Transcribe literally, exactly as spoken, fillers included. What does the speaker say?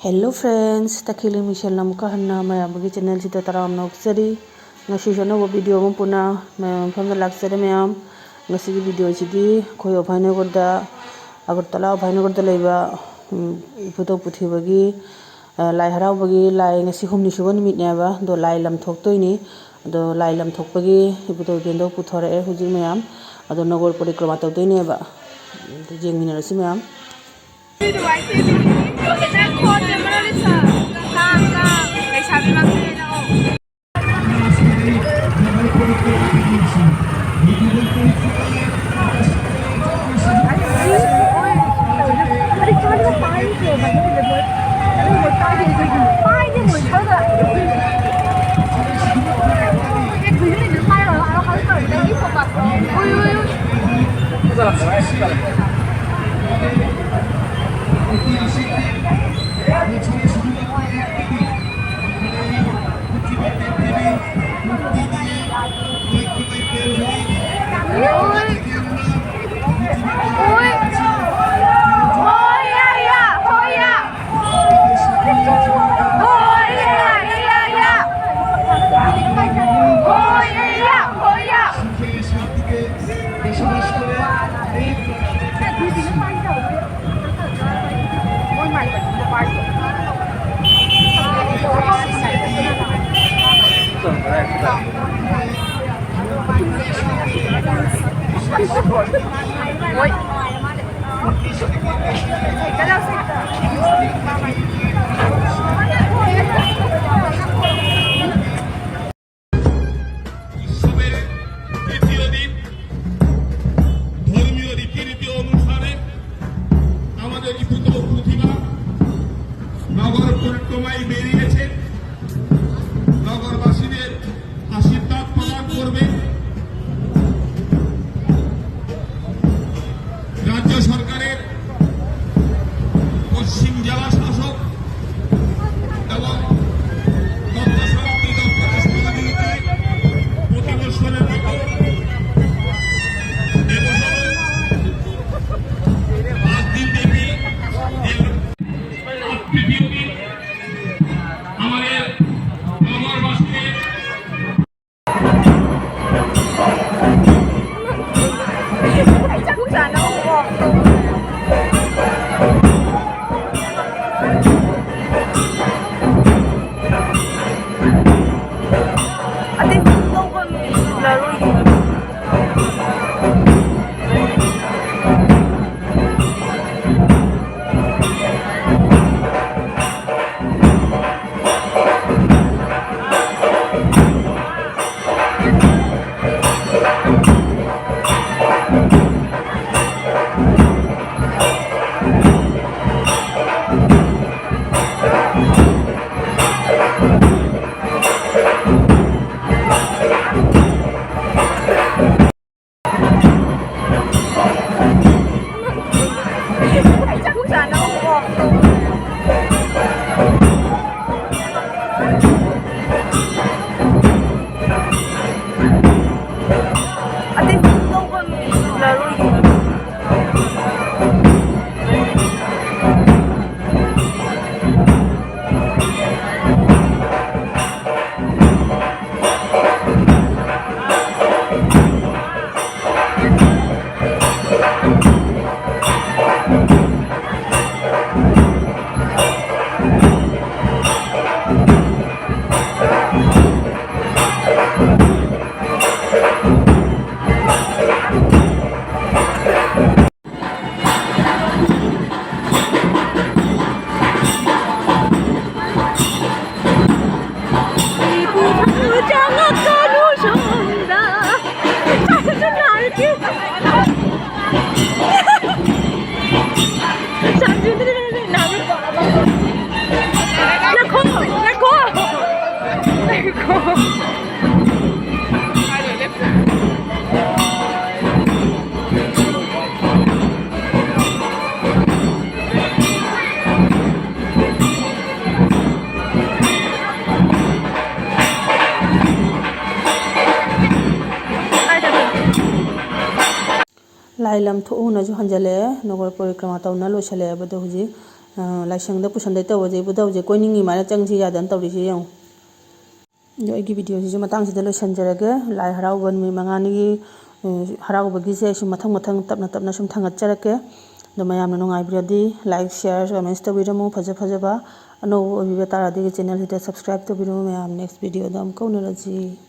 Hello friends, ꯇꯈꯦꯜꯒꯤ ꯃꯤꯡꯁꯦꯜꯅ ꯑꯃꯨꯛꯀ ꯍꯟꯅ ꯃꯌꯥꯝꯒꯤ channelꯁꯤꯗ ꯇꯔꯥꯝꯅ ꯑꯣꯛꯆꯔꯤ꯫ ꯉꯁꯤꯁꯨ ꯑꯅꯧꯕ video ꯑꯃ ꯄꯨꯅ ꯃꯌꯥꯝ ꯃꯐꯝꯗ ꯂꯥꯛꯆꯔꯦ ꯃꯌꯥꯝ꯫ ꯉꯁꯤꯒꯤ videoꯁꯤꯗꯤ ꯑꯩꯈꯣꯏ ꯑꯚꯥꯏꯅꯒꯔꯗ, ꯑꯒꯔꯇꯂꯥ ꯑꯚꯥꯏꯅꯒꯔꯗ ꯂꯩꯕ, ꯎꯝ, ꯏꯄꯨꯗꯧ ꯄꯨꯊꯤꯕꯒꯤ, ꯑ, ꯂꯥꯏ ꯍꯔꯥꯎꯕꯒꯤ ꯂꯥꯏ ꯉꯁꯤ ꯍꯨꯝꯅꯤ ꯁꯨꯕ ꯅꯨꯃꯤꯠꯅꯦꯕ꯫ ꯑꯗꯣ ꯂꯥꯏ ꯂꯝ ꯊꯣꯛꯇꯣꯏꯅꯤ꯫ ꯑꯗꯣ ꯂꯥꯏ ꯂꯝ ꯊꯣꯛꯄꯒꯤ ꯏꯄꯨꯗꯧ ꯏꯕꯦꯟꯗꯧ ꯄꯨꯊꯣꯔꯛꯑꯦ ꯍꯧꯖꯤꯛ ꯃꯌꯥꯝ꯫ ꯑꯗꯣ ꯅꯒꯣꯔ ꯄꯔꯤꯀ꯭ꯔꯃꯥ ꯇꯧꯗꯣꯏꯅꯦꯕ꯫ ꯑꯗꯨ ꯌꯦꯡꯃꯤꯟꯅꯔꯁꯤ ꯃꯌꯥꯝ꯫ উৎসবের তৃতীয় দিন। ধর্মীয় রীতিনীতি অনুসারে আমাদের ইপুতৌ প্রতিমা নগর পরিক্রমায় বেরিয়েছে। নগরবাসীদের আশীর্বাদ প্রদান করবে রাজ্য সরকারের পশ্চিম জেলা শাসক এবং তথ্য সম্পত্তি দপ্তরের সহযোগিতায় প্রতি বছরের মতো এবছরও পাঁচ দিন ব্যাপী এই তৃতীয় দিন ꯑꯇꯩ ꯂꯧꯕ ꯂꯥꯔꯣꯏꯒꯦ꯫ ꯂꯥꯏ ꯂꯝ ꯊꯣꯛꯎꯅꯁꯨ ꯍꯟꯖꯜꯂꯛꯑꯦ, ꯅꯒꯔ ꯄꯔꯤꯀ꯭ꯔꯃꯥ ꯇꯧꯅ ꯂꯣꯏꯁꯜꯂꯛꯑꯦꯕ꯫ ꯑꯗꯣ ꯍꯧꯖꯤꯛ, ꯑ, ꯂꯥꯏꯁꯪꯗ ꯄꯨꯁꯟꯗꯣꯏ ꯇꯧꯕꯁꯦ ꯏꯕꯨꯙꯧꯁꯦ ꯀꯣꯏꯅꯤꯡꯉꯤ ꯃꯥꯏꯅ ꯆꯪꯁꯤ ꯌꯥꯗꯅ ꯇꯧꯔꯤꯁꯦ ꯌꯦꯡꯉꯨ꯫ ꯑꯗꯣ ꯑꯩꯒꯤ ꯚꯤꯗꯤꯑꯣꯁꯤꯁꯨ ꯃꯇꯥꯡꯁꯤꯗ ꯂꯣꯏꯁꯤꯟꯖꯔꯒꯦ꯫ ꯂꯥꯏ ꯍꯔꯥꯎꯕ ꯅꯨꯃꯤꯠ ꯃꯉꯥꯅꯤꯒꯤ, ꯑ, ꯍꯔꯥꯎꯕꯒꯤꯁꯦ ꯑꯩꯁꯨ ꯃꯊꯪ ꯃꯊꯪ ꯇꯞꯅ ꯇꯞꯅ ꯁꯨꯝ ꯊꯥꯡꯒꯠꯆꯔꯛꯀꯦ꯫ ꯑꯗꯣ ꯃꯌꯥꯝꯅ ꯅꯨꯡꯉꯥꯏꯕꯤꯔꯗꯤ like, share, comments ꯇꯧꯕꯤꯔꯝꯃꯨ꯫ ꯐꯖ ꯐꯖꯕ ꯑꯅꯧꯕ ꯑꯣꯏꯕꯤꯕ ꯇꯥꯔꯗꯤ channel ꯁꯤꯗ subscribe ꯇꯧꯕꯤꯔꯝꯃꯨ꯫ ꯃꯌꯥꯝ next video ꯗ ꯑꯃꯨꯛꯀ ꯎꯅꯔꯁꯤ꯫